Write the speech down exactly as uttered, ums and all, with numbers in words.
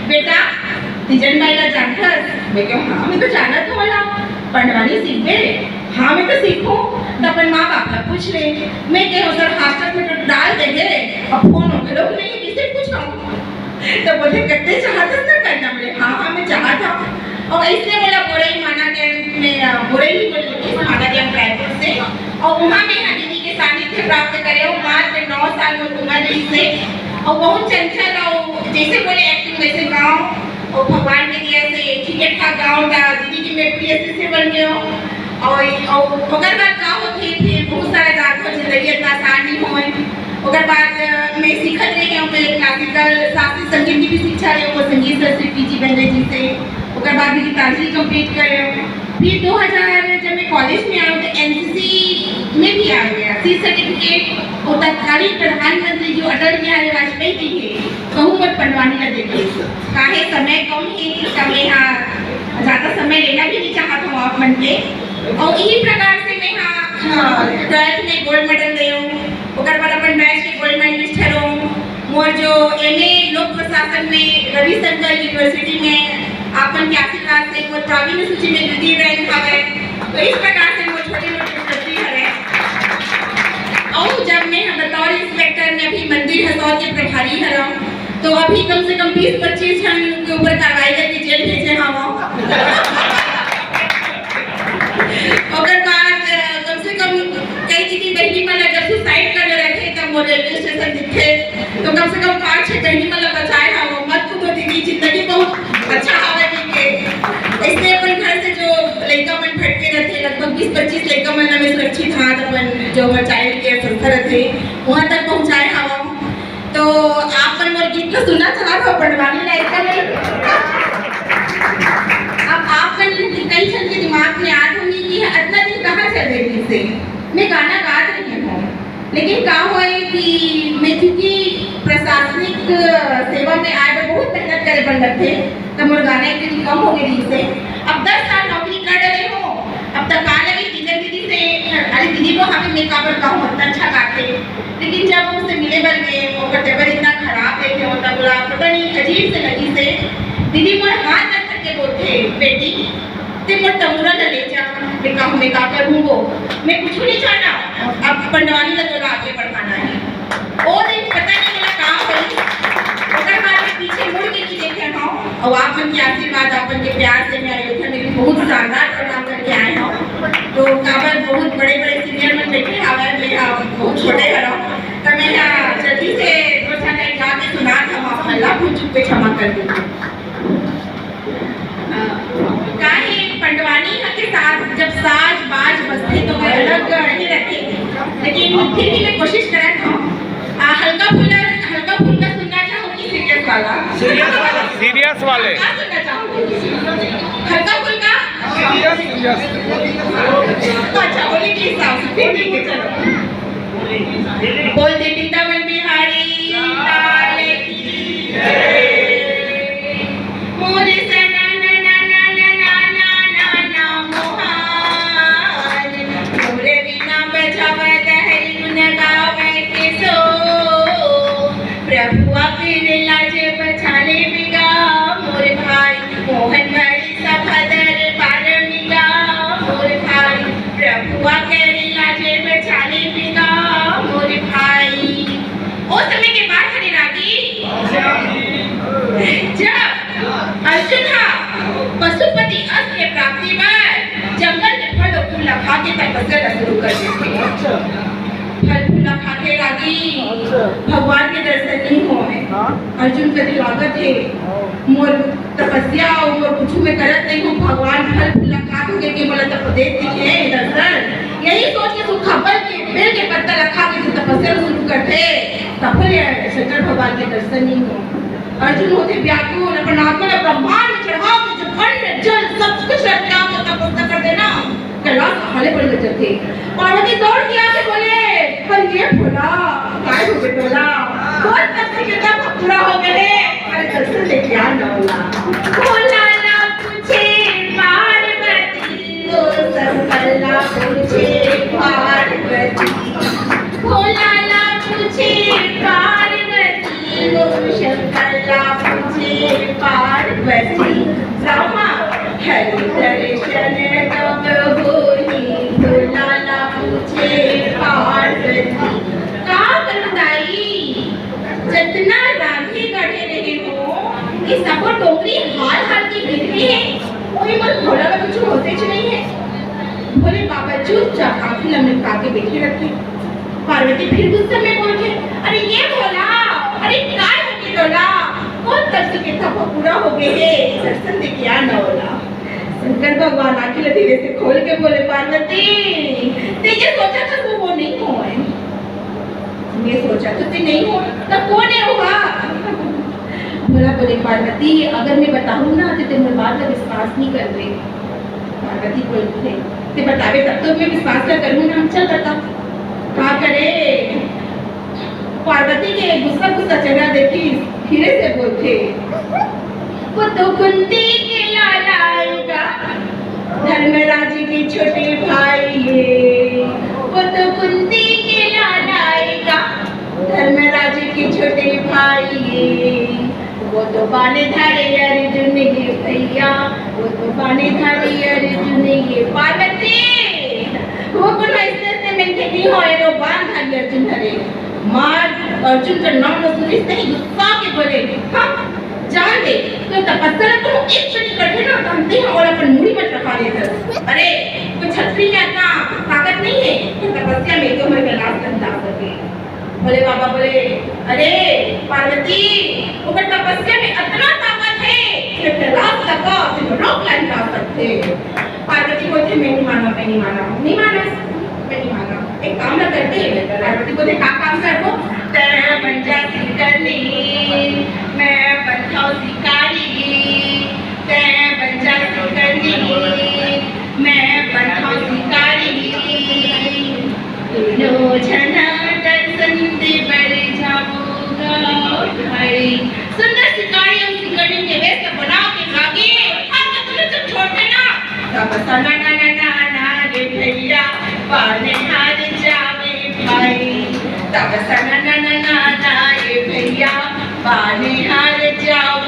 बेटा, तीजन बाई ला जानथस? मैं कहेंव, हाँ, मैं तो जानत हंव ओला। पंडवानी सीखबे? हाँ, मैं तो सीखहूं। त अपन माँ बाप ला पूछ ले। मैं कहेंव, सर, hostel में तो डाल दे हे, अब फोन घलो नहीं, किसे पूछहूं? त बोले, कते चाहत हस ना करना? बोले, हाँ, हाँ, मैं चाहत हंव। अउ अइसने मोला बोरई माना गैंग में, अ, बोरई ही बोले, माना गैंग रायपुर से। अउ उहाँ मैं ह दीदी के सानिध्य प्राप्त करेंव, मात्र नौ साल मोर उमर रहिस हे। अउ बहुत चंचल अउ जइसे बोले acting वइसे गाँव, अउ भगवान के दया से ठीक ठाक गाँव त दीदी के मैं प्रिय शिष्य बन गेंव। अउ, अउ ओकर बाद का होथे, फिर बहुत सारा जानथो, जिंदगी अतना आसान नहीं होय। ओकर बाद, अ, मैं सीखत रह गेंव, मैं classical शास्त्रीय संगीत की भी शिक्षा लेंव, वो संगीत शास्त्री पीजी बंदे जी से। ओकर बाद मैं गीतांजलि complete करेंव। फिर दो हज़ार जब मैं college में आएंव, त एनसीसी में भी आ गेंव। सी सर्टिफिकेट अउ तत्कालीन प्रधानमंत्री जो अटल बिहारी वाजपेयी जी हे, कहूँ मोर पंडवानी ला देखे। काहे समय कम हे, त मैं ह ज्यादा समय लेना भी नहीं चाहत हंव आप मन के। अउ इही प्रकार से मैं ह, अ, twelfth में gold medal लेंव, ओकर बाद अपन batch के gold medalist हरों। मोर जो एमए लोक प्रशासन में रविशंकर university में अपन के आशीर्वाद से मोर प्रावीण्य सूची में द्वितीय rank हवय। तो इस प्रकार से मोर छोटे मोटे उपलब्धि हरय। अउ जब मैं बतौर inspector में अभी मंदिर हसौद के प्रभारी हरंव, तो अभी कम से कम बीस पच्चीस झन के ऊपर कार्रवाई करके जेल भेजे हवं। ओकर बाद, अ, कम से कम कई दीदी बहिनी मन ला जब suicide करना रहथे, तब मोर railway station दिखथे, तो कम से कम पाँच छह बहिनी मन ला बचाए हवं, मत कूदो दीदी, जिंदगी बहुत अच्छा हवय कहिके। अइसने अपन घर से जो लइका मन भटके रहथे, लगभग बीस पच्चीस लइका मन ला मैं सुरक्षित हाथ अपन जो हमर child care संस्था रहथे, वहाँ तक पहुँचाए हवं। तो आप मन मोर गीत ला सुनना चाहत हव, पंडवानी लायक का नहीं? अब आप मन कई झन के दिमाग में आत होही कि अतना दिन कहाँ चल रही से, मैं गाना गात रही हूँ, लेकिन का होय कि मैं चूंकि प्रशासनिक सेवा में आए बर बहुत मेहनत करे बर लगथे, त मोर गाना एक दिन कम हो गए रहिस हे। अब दस साल नौकरी कर डरे हूँ, अब तक का लगे टीचर दीदी से, अरे दीदी वो हमें मैं काबर कहूँ, इतना अच्छा गाथे। लेकिन जब उससे मिले बर गए, ओकर तबीयत इतना खराब देखे, ओकर बोला पता नहीं अजीब से लगी से, दीदी मोर हाथ रख करके बोलथे, बेटी, ते मोर तमुरा ला ले जा। मैं कहूँ, मैं का करूँ वो, मैं कुछ नहीं जाना, अब पंडवानी ला तोला आगे बढ़ाना है। ओ दिन पता नहीं मेरा का होई, ओकर बाद मैं पीछे मुड़ के नहीं देखे हूँ। और आप मन के आशीर्वाद, आप मन के प्यार से मैं अयोध्या में भी बहुत शानदार प्रोग्राम करके आए हूँ। तो काबर बहुत बड़े बड़े senior मन बैठे हवे, मैं, अ, बहुत छोटे हरव, तो मैं, अ, जल्दी से दो चार लाइन गा के सुना था, आप मन ला भूल चूक पे क्षमा कर दीजिए। काहे पंडवानी ह के साथ जब साज बाज बजथे तो ओकर अलग ही रहथे, लेकिन फिर भी मैं कोशिश करत हूँ। आ, हल्का फुल्का, हल्का फुल्का सुनना चाहूँ कि सीरियस वाला? सीरियस वाले। का सुनना चाहूँ? हल्का फुल्का? अच्छा, बोले के हिसाब से, फिर ठीक है, चलो। बोल दे वृंदावन बिहारी लाल की। मोरे सना ना ना ना ना ना ना ना ना मोहान। मोरे बिना बजावा दहरी गुन गावे के सो। प्रभु आप लाजे बचाले बिगा मोर भाई। मोहन भरी सभा दरबार मिगा मोर भाई। प्रभु आप लाजे बचाले बिगा मोर भाई। ओ समय के बात हरे रागी। जब अर्जुन हा पशुपति अस के प्राप्ति बर जंगल में फल अउ फूल ला खा के तपस्या ला शुरू कर देथे। फल फूल ला खाथे रागी, भगवान के दर्शन नहीं होय। अर्जुन कथे लागत हे, मोर तपस्या अउ मोर कुछु मैं करत नहीं हूँ, भगवान फल फूल ला खात होके के मोला तप देत दिखे दर्शन। यही सोच के सुखा फल के बेल के पत्ता ला खा के जो तपस्या शुरू करथे, तब ले शंकर भगवान के दर्शन नहीं हो। अर्जुन होथे व्याकुल, अपन आत्मा ला ब्रह्मांड में चढ़ा के जो अन्न जल सब कुछ रख के आके तपस्या कर देना, कैलाश हाले पड़ जाथे। पार्वती दौड़ के आके बोले, पर ये भोला, काय हो गए भोला? बहुत तपस्या के तप पूरा हो गए, अरे दर्शन लेके आ ना भोला। भोला ना पूछे पार्वती को, शंकर ना पूछे पार्वती। भोला ना पूछे पार्वती को, शंकर ना पूछे पार्वती। रामा, हरि दर्शन तब होई, भोला ला पूछे पार्वती। का करूं दाई, जतना रांधे गढ़े रहे हो, ये सबो डोंगरी हाल हाल के गिर गे हे। कोई मन भोला ला कुछ होतेच नहीं है। भोले बाबा चुपचाप आंखी ला मिटका के बैठे रथे। पार्वती फिर गुस्सा में बोलथे, "अरे ये भोला, अरे काय होगे तोला? कोन तपसी के थपा पूरा होगे हे, दर्शन दे के आ ना ओला।" शंकर भगवान आंखी ला धीरे से खोल के बोले, "पार्वती, ते ये सोचा था वो, वो नहीं होय। मैं सोचा तो ते नहीं होय, तब कोन हे ओहा?" भोला बोले, "पार्वती, अगर मैं बताहूं ना तो ते मोर बात ला विश्वास नहीं करबे।" पार्वती बोलथे, "ते बताबे तब तो मैं विश्वास ला करूं ना, चल बता।" का करे, पार्वती के गुस्सा गुस्सा चेहरा देखिस, धीरे से बोलथे, "वो तो कुंती के लाला आएगा, धर्मराज के छोटे भाई ये, वो तो कुंती के लाला आएगा, धर्मराज के छोटे भाई ये, वो तो बाण धारी अर्जुन ये भैया, वो तो बाण धारी अर्जुन ये।" पार्वती, वो कोनो अइसने अइसने मनखे नहीं होय, वो बाण धारी अर्जुन हरे। मार अर्जुन का नाम ला सुनिस नहीं, गुस्सा के बोले, "हाँ, जान दे, तो तपस्या ला तो एक चोटी करथे ना, तो हम तें ओला अपन मुड़ी में टपा लेथन। अरे, तो छतरी में इतना ताकत नहीं है कि तपस्या में तो मैं कैलाश तक जा सके।" भोले बाबा बोले, "अरे पार्वती, ओकर तपस्या में इतना ताकत है कि कैलाश तक तो रोक ला नहीं जा सकते।" पार्वती बोलथे, "मैं नहीं मानव, मैं नहीं मानव, नहीं मानव, मैं नहीं मानव। एक काम ना करते।" पार्वती बोलथे, "का काम करबो?" "तैं बन जा शिकारनी, मैं बनथव शिकारी, तैं बन जा शिकारनी, मैं बनथव शिकारी, दूनों झना दर्शन दे बर जाबो गा भाई।" सुंदर शिकारी अउ शिकारी के वेश ला बना के भागे। अब तो तुमने जब छोड़ते ना, तब सना ना ना ना ना रे भैया, बाने हार जावे भाई। तब सना ना ना ना ना रे भैया, बाने हार जावे।